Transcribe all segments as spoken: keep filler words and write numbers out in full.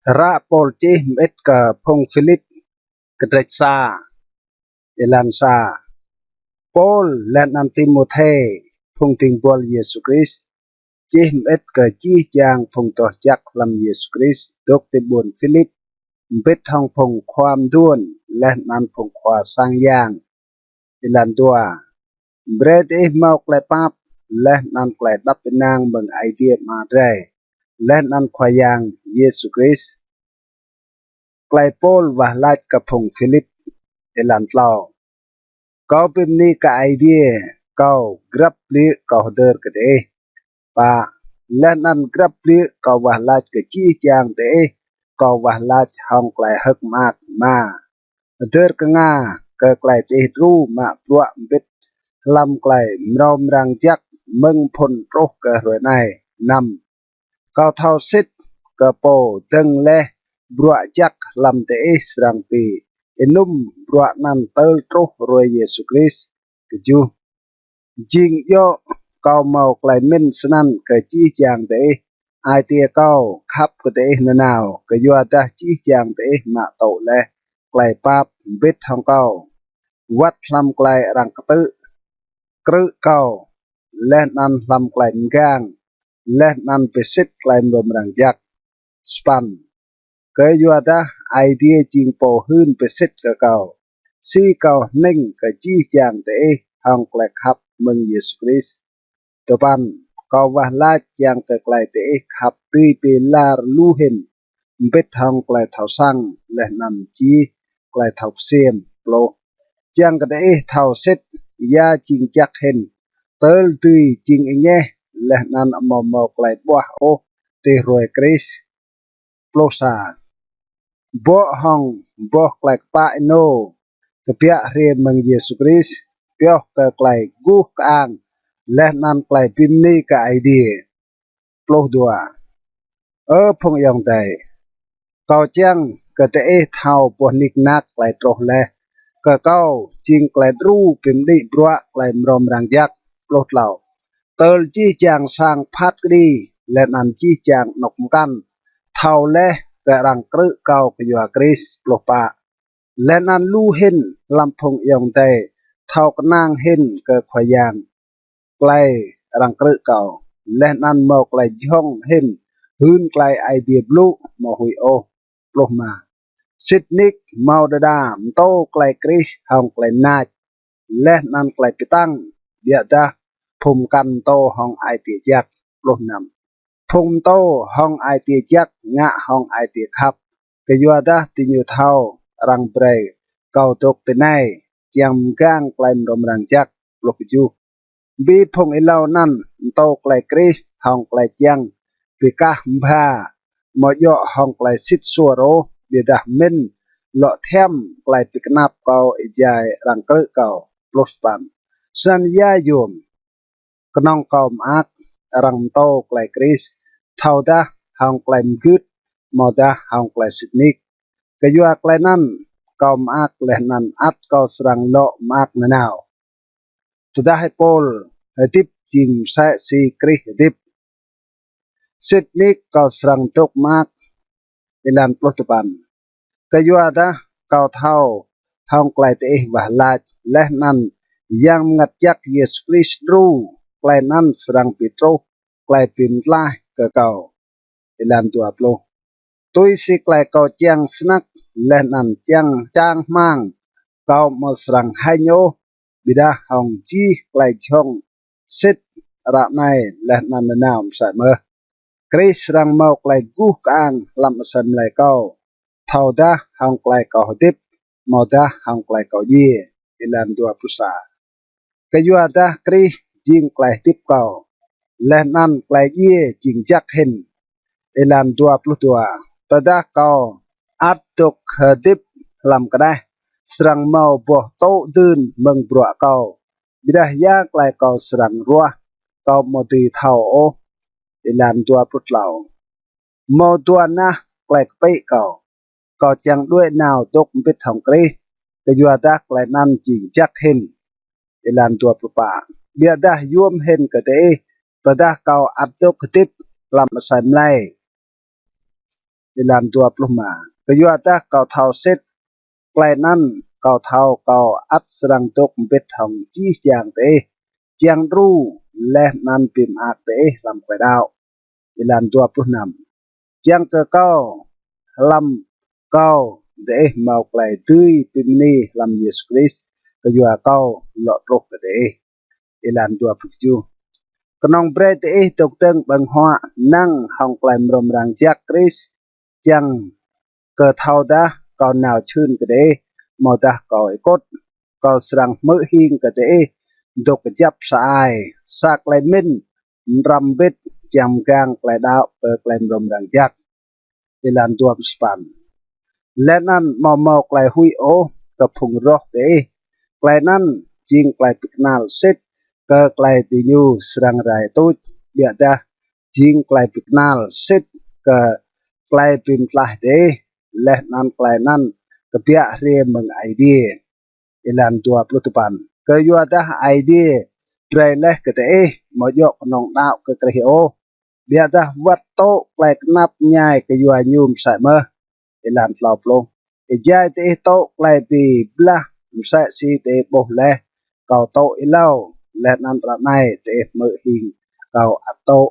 Hră Pôl čih mơĭt kơ phung Philip, kdrêč sa, êlan sa. Pôl leh anăn Timôthê, phung dĭng buăl Yêsu Krist, čih mơĭt kơ jih jang phung doh jăk hlăm Yêsu Krist dôk ti ƀuôn Philip, mbĭt hŏng phung khua mduôn leh anăn phung khua sang yang. Êlan dua. Brei diih mâo klei pap leh anăn klei êđăp ênang mơ̆ng Aê Diê Ama drei leh anăn Khua Yang Yêsu Krist. Klei Pôl wah lač kơ phung Philip. Êlan tlâo. Kâo bi mni kơ Aê Diê kâo grăp blư̆ kâo hdơr kơ diih. Pă. Leh anăn grăp blư̆ kâo wah lač kơ jih jang diih, kâo wah lač hŏng klei hơ̆k mơak. Êma. Hdơr knga kơ klei diih đru mă bruă mbĭt hlăm klei mrâo mrang jăk mơ̆ng phŭn truh kơ hruê anei. Năm. Kâo thâo sĭt kơ pô dơ̆ng leh bruă jăk hlăm diih srăng bi ênŭm bruă anăn tơl truh hruê Yêsu Krist. Kjuh. Jing djŏ kâo mâo klei mĭn snăn kơ jih jang diih, ai tiê kâo khăp kơ diih nanao, kyuadah jih jang diih mă tŭ leh klei pap mbĭt hŏng kâo, wăt hlăm klei arăng ktư̆ krư̆ kâo, leh anăn hlăm klei mgang, leh anăn bi sĭt klei mrâo mrang jăk. Sa păn. Kyuadah Aê Diê jing pô hưn bi sĭt kơ kâo, si kâo hnĭng kơ jih jang diih hŏng klei khăp mơ̆ng Yêsu Krist. Dua păn. Kâo wah lač čiăng kơ klei diih khăp dưi bi lar lu hĭn, mbĭt hŏng klei thâo săng leh anăn jih klei thâo ksiêm. Pluh. Čiăng kơ diih thâo sĭt ya jing jăk hĭn, tơl dưi jing êngeh leh anăn amâo mâo klei ƀuah ôh ti hruê Krist. Pluh sa. Bŏ hŏng boh klei kpă ênô kbiă hriê mơ̆ng Yêsu Krist, pioh kơ klei guh kơang leh anăn klei bi mni kơ Aê Diê. Pluh dua. Ơ phung ayŏng adei, kâo čiăng kơ diih thâo boh nik nak klei truh leh kơ kâo jing klei đru bi mđĭ bruă klei mrâo mrang jăk. Pluh tlâo. Tơl jih jang sang phat kđi leh anăn jih jang anôk mkăn thâo leh kơ arăng krư̆ kâo kyua Krist. Pluh pă. Leh anăn lu hĭn hlăm phung ayŏng adei thâo knang hĭn kơ Khua Yang klei arăng krư̆ kâo, leh anăn mâo klei jhŏng hĭn hưn klei Aê Diê blŭ amâo huĭ ôh. Pluh êma. Sĭt nik mâo đa đa mtô klei Krist hŏng klei nač leh anăn klei bi tăng, ƀiădah phung mkăn mtô hŏng ai tiê jăk. Pluh năm. Phung mtô hŏng ai tiê jăk ngă hŏng ai tiê khăp, kyuadah diñu thâo arăng brei kâo dôk tinei čiăng mgang klei mrâo mrang jăk. Pluh kjuh. Bi phung êlâo anăn mtô klei Krist hŏng klei čiăng bi kah mbha, amâo djŏ hŏng klei sĭt suôr ôh, ƀiădah mĭn lŏ thiăm klei bi knap kâo êjai arăng krư̆ kâo. Pluh sa păn. Snăn ya yuôm? Knŏng kâo mơak arăng mtô klei Krist, thâodah hŏng klei mgưt amâodah hŏng klei sĭt nik. Kyua klei anăn kâo mơak leh anăn ăt kâo srăng lŏ mơak nanao. Tơdah Y-Pôl hdĭp jing msĕ si Krist hdĭp, sĭt nik kâo srăng dôk mơak. Êlan pluh dua păn. Kyuadah kâo thâo hŏng klei diih wah lač leh anăn Yang Mngăt Jăk Yêsu Krist đru, klei anăn srăng bi truh klei bi mtlaih kơ kâo. Êlan dua pluh. Tui si klei kâo čiăng snăk leh anăn čiăng čang hmăng, kâo amâo srăng hêñ ôh, ƀiădah hŏng jih klei jhŏng sĭt ară anei leh anăn nanao msĕ mơh, Krist srăng mâo klei guh kơang hlăm asei mlei kâo, thâodah hŏng klei kâo hdĭp amâodah hŏng klei kâo djiê. Êlan dua pluh sa. Kyuadah Krist jing klei hdĭp kâo, leh anăn klei djiê jing jăk hĭn. Êlan dua pluh dua. Tơdah kâo ăt dôk hdĭp hlăm kđeh, srăng mâo boh tŭ dưn mơ̆ng bruă kâo, ƀiădah ya klei kâo srăng ruah, kâo amâo dưi thâo ôh. Êlan dua pluh tlâo. Mâo dua nah klei kpĭ kâo. Kâo čiăng đuĕ nao dôk mbĭt hŏng Krist, kyuadah klei anăn jing jăk hĭn. Êlan dua pluh pă. Ƀiădah yuôm hĭn kơ diih, tơdah kâo ăt dôk hdĭp hlăm asei mlei, Êlan dua pluh êma. Kyuadah kâo thâo sĭt klei anăn, kâo thâo kâo ăt srăng dôk mbĭt hŏng jih jang diih, čiăng đru leh anăn bi mơak diih hlăm klei đăo. Êlan dua pluh năm. Čiăng kơ kâo, hlăm kâo diih mâo klei dưi bi mni hlăm Yêsu Krist, kyua kâo lŏ truh kơ diih. Êlan dua pluh kjuh. Knŏng brei diih dôk dơ̆ng ƀơ̆ng huă năng hŏng klei mrâo mrang jăk Krist, čiăng kơ thâodah kâo nao čhưn kơ diih, amâodah kâo êkŭt, kâo srăng hmư̆ hing kơ diih dôk kjăp sa ai, sa klei mĭn mđrăm mbĭt čiăng mgang klei đăo kơ klei mrâo mrang jăk. Êlan dua pluh sa păn. Leh anăn amâo mâo klei huĭ ôh kơ phung roh diih. Klei anăn jing klei bi knal sĭt kơ klei diñu srăng rai tuč, ƀiădah jing klei bi knal sĭt kơ klei bi mtlaih diih, leh anăn klei anăn kbiă hriê mơ̆ng Aê Diê. Êlan dua pluh dua păn. Kyuadah Aê Diê brei leh kơ diih amâo djŏ knŏng đăo kơ Krist ôh, ƀiădah wăt tŭ klei knap mñai kyua ñu msĕ mơh. Êlan tlâo pluh. Êjai diih tŭ klei bi blah msĕ si diih ƀuh leh kâo tŭ êlâo, leh anăn ară anei diih hmư̆ hing kâo ăt tŭ.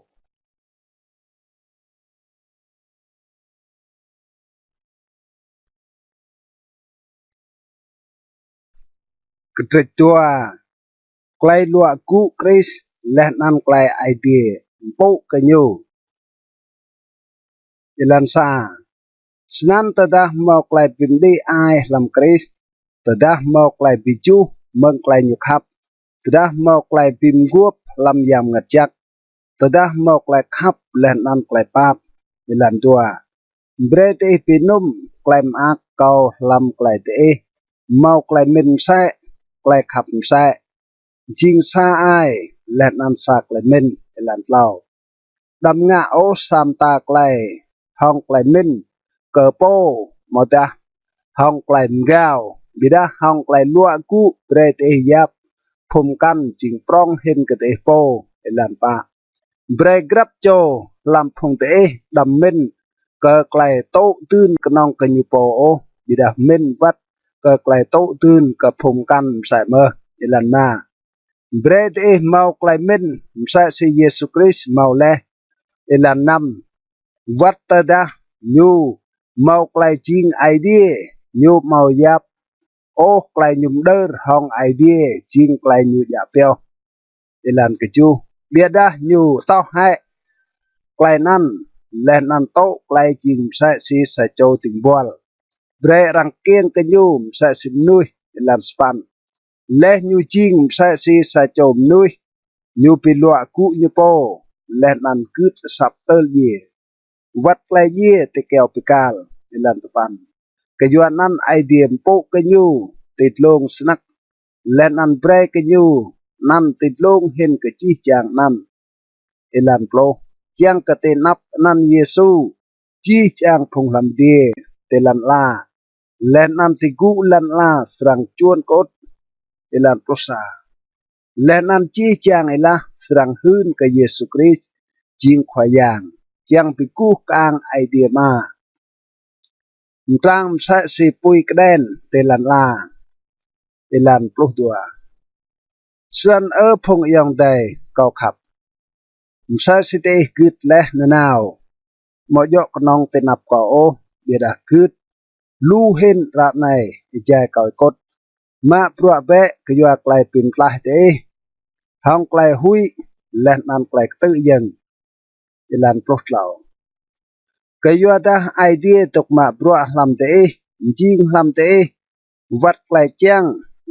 Kdrêč dua. Klei luă gŭ Krist leh anăn klei Aê Diê mpŭ kơ ñu. Êlan sa. Snăn tơdah mâo klei bi mđĭ ai hlăm Krist, tơdah mâo klei bi juh mơ̆ng klei ñu khăp, tơdah mâo klei bi mguôp hlăm Yang Mngăt Jăk, tơdah mâo klei khăp leh anăn klei pap. Êlan dua. Brei diih bi ênŭm klei mơak kâo hlăm klei diih mâo klei mĭn msĕ, klei khăp msĕ, jing sa ai leh anăn sa klei mĭn. Êlan tlâo. Đăm ngă ôh sa mta klei hŏng klei mĭn kơ pô amâodah hŏng klei mgao, ƀiădah hŏng klei luă gŭ brei diih yap phung mkăn jing prŏng hĭn kơ diih pô. Êlan pă. Brei grăp čô hlăm phung diih đăm mĭn kơ klei tŭ dưn knŏng kơ ñu pô ôh, ƀiădah mĭn wăt kơ klei tŭ dưn kơ phung mkăn msĕ mơh. Êlan êma. Brei diih mâo klei mĭn msĕ si Yêsu Krist mâo leh. Êlan năm. Wăt tơdah ñu mâo klei jing Aê Diê, ñu amâo yap ôh klei ñu mđơr hŏng Aê Diê jing klei ñu djă pioh. Êlan kjuh. Ƀiădah ñu toh hĕ klei anăn, leh anăn tŭ klei jing msĕ si sa čô dĭng buăl, brei arăng kkiêng kơ ñu msĕ si mnuih. Êlan sa păn. Leh ñu jing msĕ si sa čô mnuih, ñu bi luă gŭ ñu pô, leh anăn gưt asăp tơl djiê, wăt klei djiê ti kyâo bi kal. Êlan dua păn. Kyuanăn Aê Diê mpŭ kơ ñu ti dlông snăk, leh anăn brei kơ ñu anăn ti dlông hĭn kơ jih jang anăn. Êlan pluh. Čiăng kơ ti anăp anăn Yêsu jih jang phung hlăm adiê ti lăn ala leh anăn ti gŭ lăn ala srăng čuôn kơŭt. Êlan pluh sa. Leh anăn jih jang êlah srăng hưn kơ Yêsu Krist jing Khua Yang, čiăng bi guh kơang Aê Diê Ama. Mtrang msĕ si pui kđen ti lăn ala. Êlan pluh dua. Snăn Ơ phung ayŏng adei kâo khăp, msĕ si diih gưt leh nanao, amâo djŏ knŏng ti anăp kâo ôh, ƀiădah gưt lu hĭn ară anei êjai kâo êkŭt. Mă bruă bĕ kyua klei bi mtlaih diih hŏng klei huĭ leh anăn klei ktư̆ yơ̆ng. Êlan pluh tlâo. Kyuadah Aê Diê dôk mă bruă hlăm diih, mjing hlăm diih wăt klei čiăng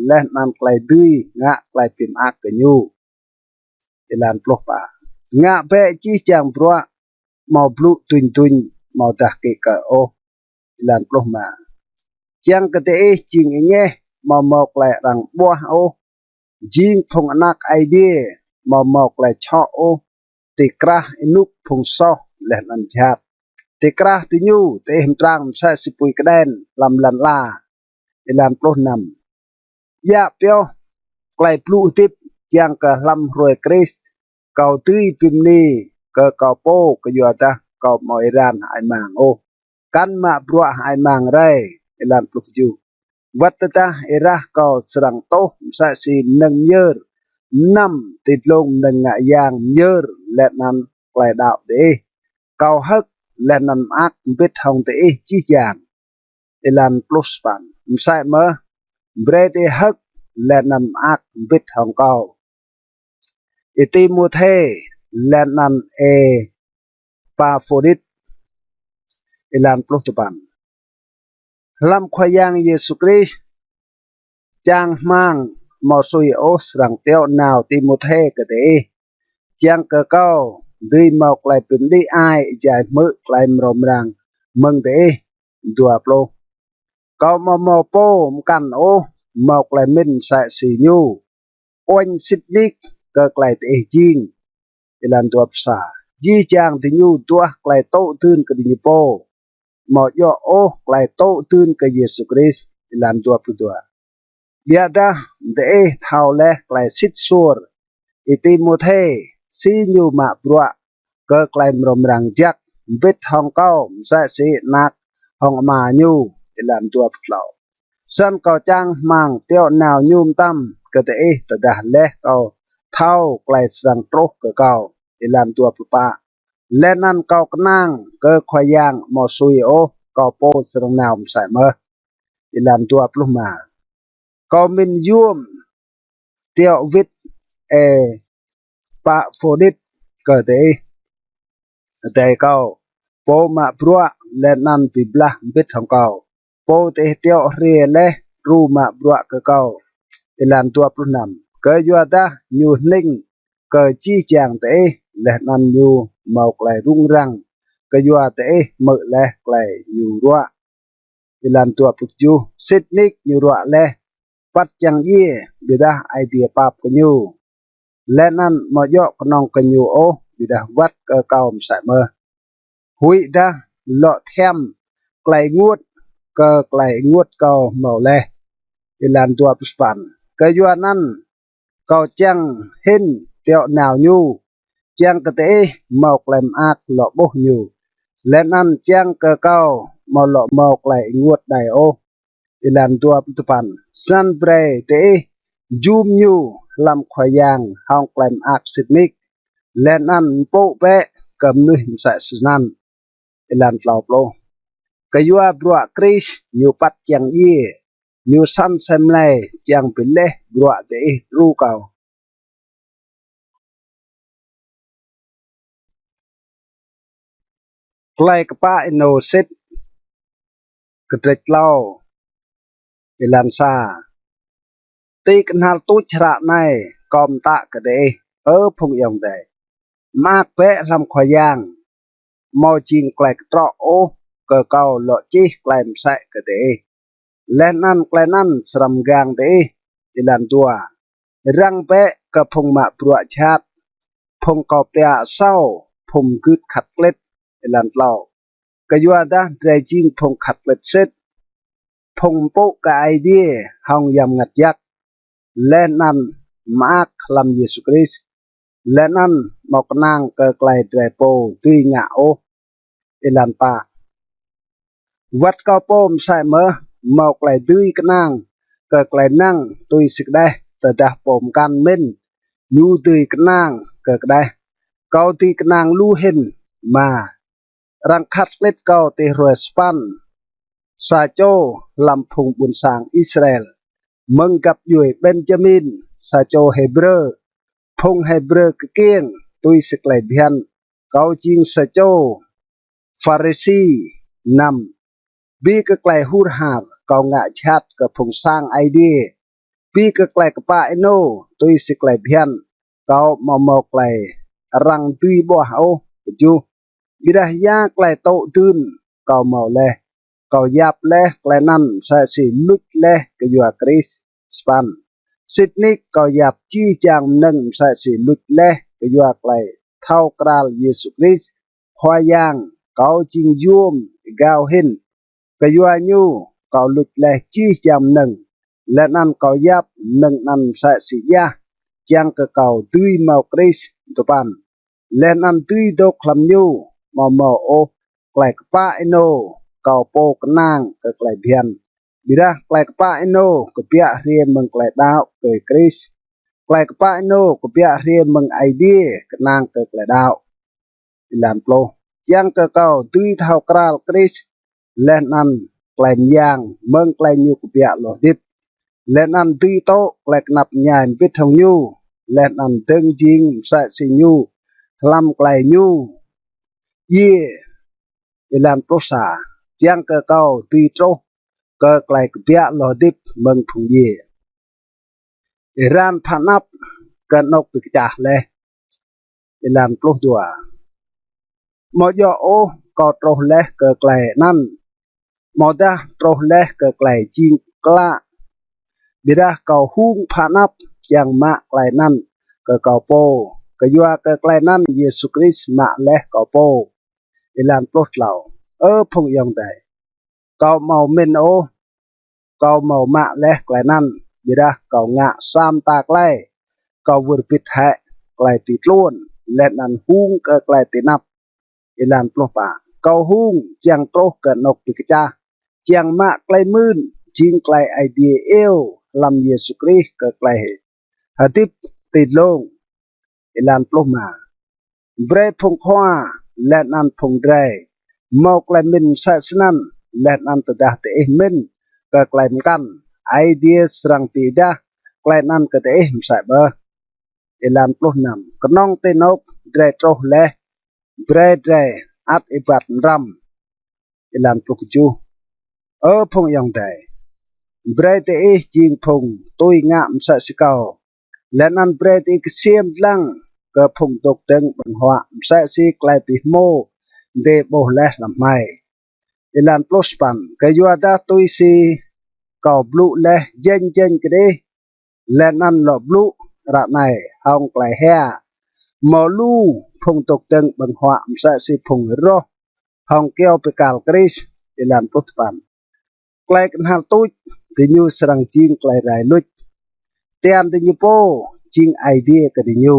leh anăn klei dưi ngă klei bi mơak kơ ñu. Êlan pluh pă. Ngă bĕ jih jang bruă, amâo blŭ dŭñ dŭñ, amâodah kĭ kơ ôh. Êlan pluh êma. Čiăng kơ diih jing êngeh, amâo mâo klei arăng ƀuah ôh, jing phung anak Aê Diê, amâo mâo klei čhŏ ôh ti krah ênuk phung soh leh anăn jhat. Ti krah diñu diih mtrang msĕ si pui kđen hlăm lăn ala. Êlan pluh năm. Djă pioh klei blŭ hdĭp, čiăng kơ hlăm hruê Krist kâo dưi bi mni kơ kâo pô, kyuadah kâo amâo êran hơăi mang ôh. kăn mă bruă hơăi mang rei. Êlan pluh kjuh. Wăt tơdah êrah kâo srăng tuh msĕ si mnơ̆ng myơr, mnăm ti dlông mnơ̆ng ngă yang myơr leh anăn klei đăo diih, kâo hơ̆k leh anăn mơak mbĭt hŏng diih jih jang. Êlan pluh sa păn. Msĕ mơh, brei diih hơ̆k leh anăn mơak mbĭt hŏng kâo, Y-Timôthê leh anăn Êpaphôdit. Êlan pluh dua păn. Hlăm Khua Yang Yêsu Krist, čang hmăng amâo sui ôh srăng tiŏ nao Y-Timôthê kơ diih, čiăng kơ kâo dưi mâo klei bi mđĭ ai êjai hmư̆ klei mrâo mrang mơ̆ng diih. Dua pluh. Kâo amâo mâo pô mkăn ôh mâo klei mĭn msĕ si ñu, uêñ sĭt nik kơ klei diih jing. Êlan dua pluh sa. Jih jang diñu duah klei tŭ dưn kơ diñu pô, amâo djŏ ôh klei tŭ dưn kơ Yêsu Krist. Êlan dua pluh dua. Ƀiădah diih thâo leh klei sĭt suôr Y-Timôthê, si ñu mă bruă kơ klei mrâo mrang jăk mbĭt hŏng kâo msĕ si anak hŏng ama ñu. Êlan dua pluh tlâo. Snăn kâo čang hmăng tiŏ nao ñu mtam kơ diih tơdah leh kâo thâo klei srăng truh kơ kâo. Êlan dua pluh pă. Leh anăn kâo knang kơ Khua Yang amâo sui ôh kâo pô srăng nao msĕ mơh. Êlan dua pluh êma. Kâo mĭn yuôm tiŏ wĭt Êpaphôdit kơ diih, adei kâo, pô mă bruă leh anăn bi blah mbĭt hŏng kâo, pô diih tiŏ hriê leh đru mă bruă kơ kâo. Êlan dua pluh năm. Kyuadah ñu hnĭng kơ jih jang diih, leh anăn ñu mâo klei rŭng răng kyua diih hmư̆ leh klei ñu ruă. Êlan dua pluh kjuh. Sĭt nik ñu ruă leh, păt čiăng djiê, ƀiădah Aê Diê pap kơ ñu. Leh anăn amâo djŏ knŏng kơ ñu ôh, ƀiădah wăt kơ kâo msĕ mơh, huĭdah lŏ thiăm klei ênguôt kơ klei ênguôt kâo mâo leh. Êlan dua pluh sa păn. Kyuanăn kâo čiăng hĭn tiŏ nao ñu, čiăng kơ diih mâo klei mơak lŏ ƀuh ñu, leh anăn čiăng kơ kâo amâo lŏ mâo klei ênguôt đei ôh. Êlan dua pluh dua păn. Snăn brei diih jum ñu hlăm Khua Yang hŏng klei mơak sĭt nik, leh anăn mpŭ bĕ kơ mnuih msĕ snăn. Êlan tlâo pluh. Kyua bruă Krist ñu păt čiăng djiê, ñu săn asei mlei čiăng bi leh bruă diih đru kâo. Klei kpă ênô sĭt. Kdrêč tlâo, êlan sa. Ti knhal tuč hră anei kâo mtă kơ diih, Ơ phung ayŏng adei, mơak bĕ hlăm Khua Yang. Amâo jing klei ktrŏ ôh kơ kâo lŏ čih klei msĕ kơ diih, leh anăn klei anăn srăng mgang diih. Êlan dua. Răng bĕ kơ phung mă bruă jhat, phung kâo pia asâo, phung mgưt khăt klĭt. Êlan tlâo. Kyuadah drei jing phung khăt klĭt sĭt, phung mpŭ kơ Aê Diê hŏng Yang Mngăt Jăk, leh anăn mơak hlăm Yêsu Krist, leh anăn amâo knang kơ klei drei pô dưi ngă ôh. Êlan pă. Wăt kâo pô msĕ mơh mâo klei dưi knang kơ klei năng tui si kđeh, tơdah pô mkăn mĭn ñu dưi knang kơ kđeh, kâo dưi knang lu hĭn. Êma. Arăng khăt klĭt kâo ti hruê sa păn, sa čô hlăm phung ƀuôn sang Israel, mơ̆ng găp djuê Benjamin, sa čô Hêbrơ, phung Hêbrơ kkiêng tui si klei bhiăn, kâo jing sa čô Pharisi. Năm. Bi kơ klei hur har kâo ngă jhat kơ phung sang Aê Diê, bi kơ klei kpă ênô tui si klei bhiăn, kâo amâo mâo klei arăng dưi ƀuah ôh. Kjuh. Ƀiădah ya klei tŭ dưn kâo mâo leh, kâo yap leh klei anăn msĕ si luč leh kyua Krist. Sa păn. Sĭt nik kâo yap jih jang mnơ̆ng msĕ si luč leh kyua klei thâo kral Yêsu Krist, Khua Yang kâo jing yuôm êgao hĭn. Kyua ñu kâo luč leh jih jang mnơ̆ng, leh anăn kâo yap mnơ̆ng anăn msĕ si djah, čiăng kơ kâo dưi mâo Krist. Dua păn. Leh anăn dưi dôk hlăm ñu, amâo mâo ôh klei kpă ênô kâo pô knang kơ klei bhiăn. Ƀiădah klei kpă ênô kbiă hriê mơ̆ng klei đăo kơ Krist. Klei kpă ênô kbiă hriê mơ̆ng Aê Diê knang kơ klei đăo. Êlan pluh. Čiăng kơ kâo dưi thâo kral Krist, leh anăn klei myang mơ̆ng klei ñu kbiă lŏ hdĭp, leh anăn dưi tŭ klei knap mñai mbĭt hŏng ñu, leh anăn dơ̆ng jing msĕ si ñu hlăm klei ñu djiê. Êlan pluh sa. Čiăng kơ kâo dưi truh kơ klei kbiă lŏ hdĭp mơ̆ng phung djiê. Êran phă anăp kơ anôk bi kčah leh. Êlan pluh dua. Amâo djŏ ôh kâo truh leh kơ klei anăn, amâodah truh leh kơ klei jing klă. Ƀiădah kâo hung phă anăp čiăng mă klei anăn kơ kâo pô, kyua kơ klei anăn Yêsu Krist mă leh kâo pô. Êlan pluh tlâo. Ơ phung ayŏng adei, kâo amâo mĭn ôh kâo mâo mă leh klei anăn, ƀiădah kâo ngă sa mta klei. Kâo wơr bĭt hĕ klei ti tluôn, leh anăn hung kơ klei ti anăp. Êlan pluh pă. Kâo hung čiăng truh kơ anôk bi kčah, čiăng mă klei mưn, jing klei Aê Diê iêu hlăm Yêsu Krist kơ klei hdĭp ti dlông. Êlan pluh êma. Brei phung khua leh anăn phung drei mâo klei mĭn msĕ snăn, leh anăn tơdah diih mĭn kơ klei mkăn, Aê Diê srăng bi êdah klei anăn kơ diih msĕ mơh. Êlan pluh năm. Knŏng ti anôk drei truh leh, brei drei ăt êbat mrăm. Êlan pluh kjuh. Ơ phung ayŏng adei, brei diih jing phung tui ngă msĕ si kâo, leh anăn brei diih ksiêm dlăng kơ phung dôk dơ̆ng ƀơ̆ng huă msĕ si klei bi hmô diih ƀuh leh hlăm hmei. Êlan pluh sa păn. Kyuadah tui si kâo blŭ leh jêñ jêñ kơ diih, leh anăn lŏ blŭ ară anei hŏng klei hia, mâo lu phung dôk dơ̆ng ƀơ̆ng huă msĕ si phung roh hŏng kyâo bi kal Krist. Êlan pluh dua păn. Klei knhal tuč diñu srăng jing klei rai luč. Tian diñu pô jing Aê Diê kơ diñu.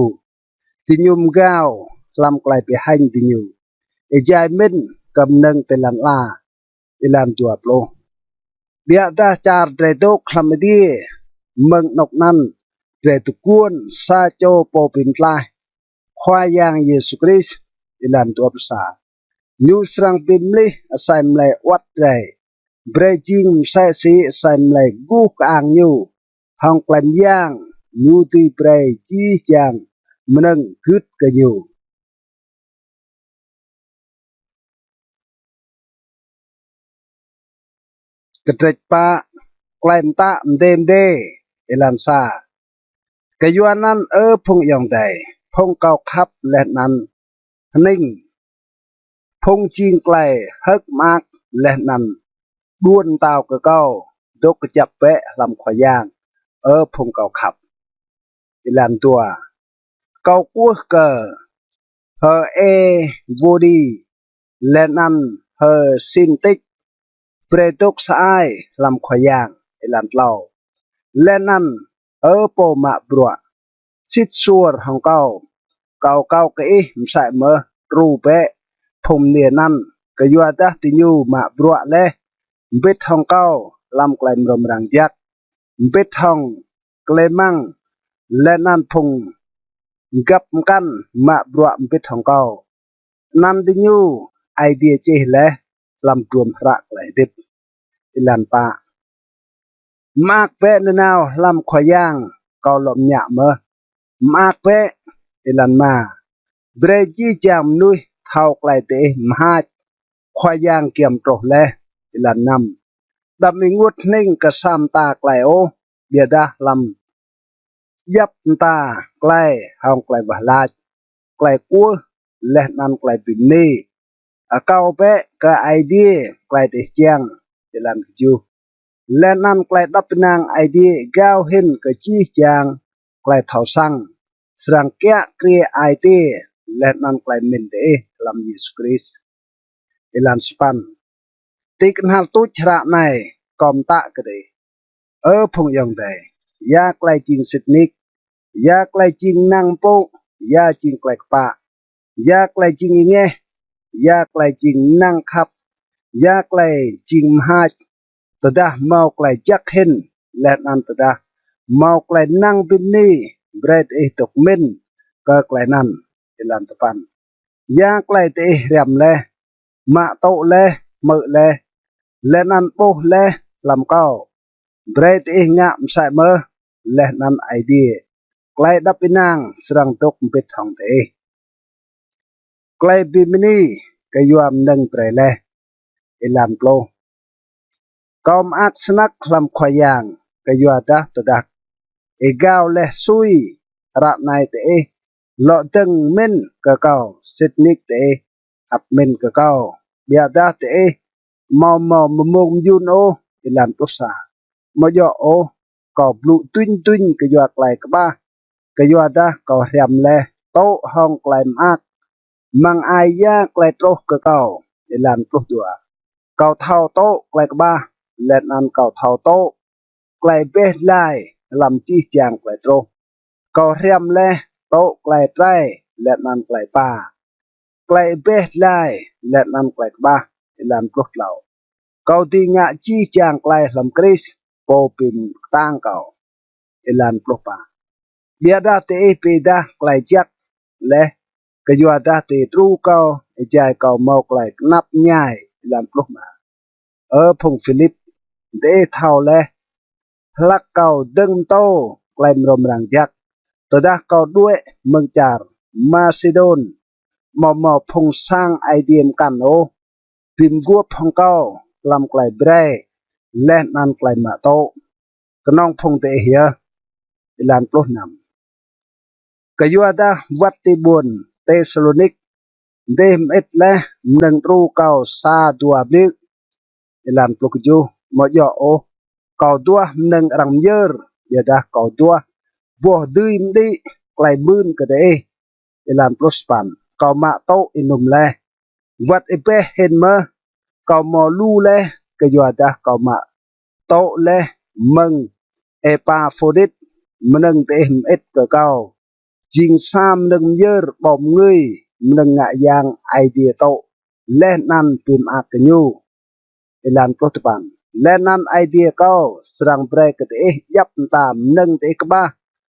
Diñu mgao hlăm klei bi hêñ diñu, êjai mĭn kơ mnơ̆ng ti lăn ala. Êlan dua pluh. Ƀiădah čar drei dôk hlăm adiê, mơ̆ng anôk anăn drei dôk guôn sa čô pô bi mtlaih, Khua Yang Yêsu Krist. Êlan dua pluh sa. Ñu srăng bi mlih asei mlei awăt drei. Brei jing msĕ si asei mlei guh kơang ñu hŏng klei myang, ñu dưi brei jih jang mnơ̆ng gưt kơ ñu. Kdrêč pă. Klei mtă mdê mdê. Êlan sa. Kyuanăn, ơ phung ayŏng adei, phung kâo khăp leh anăn hnĭng, phung jing klei hơ̆k mơak leh anăn đuôn mtao kơ kâo, dôk kjăp bĕ hlăm Khua Yang, ơ phung kâo khăp. Êlan dua. Kâo kwưh kơ H'Êwôdi leh anăn H'Sintik, brei dôk sa ai hlăm Khua Yang. Êlan tlâo. Leh anăn, ơ pô mă bruă, sĭt suôr hŏng kâo, kâo akâo kơ ih msĕ mơh đru bĕ phung mniê anăn, kyuadah diñu mă bruă leh mbĭt hŏng kâo hlăm klei mrâo mrang jăk, mbĭt hŏng Klêmăng leh anăn phung găp mkăn mă bruă mbĭt hŏng kâo. Anăn diñu Aê Diê čih leh hlăm hdruôm hră klei hdĭp. Êlan pă. Mơak bĕ nanao hlăm Khua Yang, kâo lŏ mñă mơh. Mơak bĕ. Êlan êma. Brei jih jang mnuih thâo klei diih mhač Khua Yang giăm truh leh. Êlan năm. Đăm ênguôt hnĭng kơ sa mta klei ôh, ƀiădah hlăm djăp mta klei hŏng klei wah lač, klei kwưh, leh anăn klei bi mni, akâo bĕ kơ Aê Diê klei diih čiăng. Êlan kjuh. Leh anăn klei êđăp ênang Aê Diê êgao hĭn kơ jih jang klei thâo săng, srăng kiă kriê ai tiê leh anăn klei mĭn diih hlăm Yêsu Krist. Êlan sa păn. Ti knhal tuč hră anei kâo mtă kơ diih, ơ phung ayŏng adei, ya klei jing sĭt nik, ya klei jing năng mpŭ, ya jing klei kpă, ya klei jing êngeh, ya klei jing năng khăp, Ya klei jing mhač, tơdah mâo klei jăk hĭn, leh anăn tơdah mâo klei năng bi mni, brei diih dôk mĭn kơ klei anăn. Êlan dua păn. Ya klei diih hriăm leh, mă tŭ leh, hmư̆ leh, leh anăn ƀuh leh hlăm kâo, brei diih ngă msĕ mơh, leh anăn Aê Diê klei êđăp ênang srăng dôk mbĭt hŏng diih. Klei bi mni kyua mnơ̆ng brei leh. Êlan pluh. Kâo mơak snăk hlăm Khua Yang, kyuadah tơdah êgao leh sui, ară anei diih lŏ dơ̆ng mĭn kơ kâo, sĭt nik diih ăt mĭn kơ kâo, ƀiădah diih amâo mâo mmông myun ôh. Êlan pluh sa. Amâo djŏ ôh, kâo blŭ duñ duñ kyua klei kƀah, kyuadah kâo hriăm leh tŭ hŏng klei mơak măng ai ya klei truh kơ kâo. Êlan pluh dua. Kâo thâo tŭ klei kƀah, leh anăn kâo thâo tŭ klei êbeh dlai hlăm jih jang klei truh. Kâo hriăm leh tŭ klei trei leh anăn klei êpa, klei êbeh dlai leh anăn klei kƀah. Êlan pluh tlâo. Kâo dưi ngă jih jang klei hlăm Krist, pô bi ktang kâo. Êlan pluh pă. Ƀiădah diih bi êdah klei jăk leh, kyuadah diih đru kâo êjai kâo mâo klei knap mñai. Êlan pluh êma. Ơ phung Philip, diih thâo leh, hlăk kâo dơ̆ng mtô klei mrâo mrang jăk, tơdah kâo đuĕ mơ̆ng čar Masêdôn, amâo mâo phung sang Aê Diê mkăn ôh bi mguôp hŏng kâo hlăm klei brei leh anăn klei mă tŭ, knŏng phung diih yơh. Êlan pluh năm. Kyuadah wăt ti ƀuôn Têsalônik, diih mơĭt leh mnơ̆ng đru kâo sa dua bliư̆. Êlan pluh kjuh. Amâo djŏ ôh, kâo duah mnơ̆ng arăng myơr, ƀiădah kâo duah boh dưi mđĭ klei mưn kơ diih. Êlan pluh sa păn. Kâo mă tŭ ênŭm leh, wăt êbeh hĭn mơh, kâo mâo lu leh, kyuadah kâo mă tŭ leh mơ̆ng Êpaphôdit, mnơ̆ng diih mơĭt kơ kâo, jing sa mnơ̆ng myơr ƀâo mngưi, mnơ̆ng ngă yang Aê Diê tŭ leh anăn bi mơak kơ ñu. Êlan pluh dua păn. Leh anăn Aê Diê kâo srăng brei kơ diih djăp mta mnơ̆ng diih kƀah,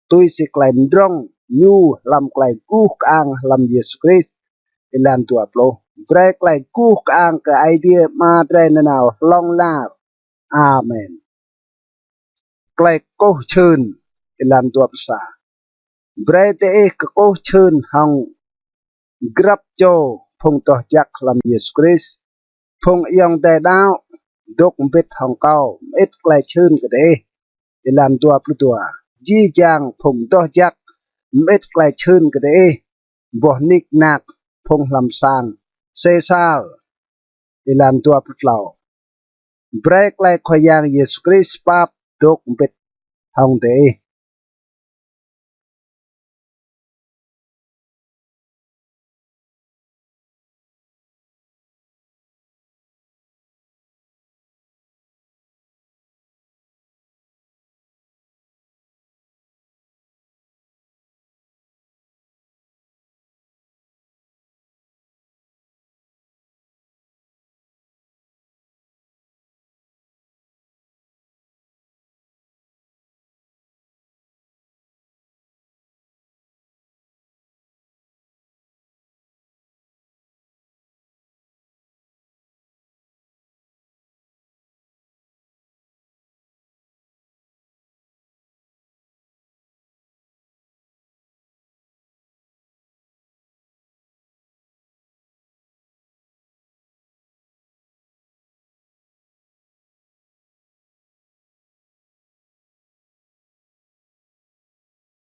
tui si klei mdrŏng ñu hlăm klei guh kơang hlăm Yêsu Krist. Êlan dua pluh. Brei klei guh kơang kơ Aê Diê Ama drei nanao hlŏng lar. Amen. Klei kkuh čhưn. Êlan dua pluh sa. Brei diih kkuh čhưn hŏng grăp čô phung doh jăk hlăm Yêsu Krist. Phung ayŏng adei đăo dôk mbĭt hŏng kâo mơĭt klei čhưn kơ diih. Êlan dua pluh dua. Jih jang phung doh jăk mơĭt klei čhưn kơ diih, boh nik nak phung hlăm sang Sêsar. Êlan dua pluh tlâo. Brei klei Khua Yang Yêsu Krist pap dôk mbĭt hŏng diih.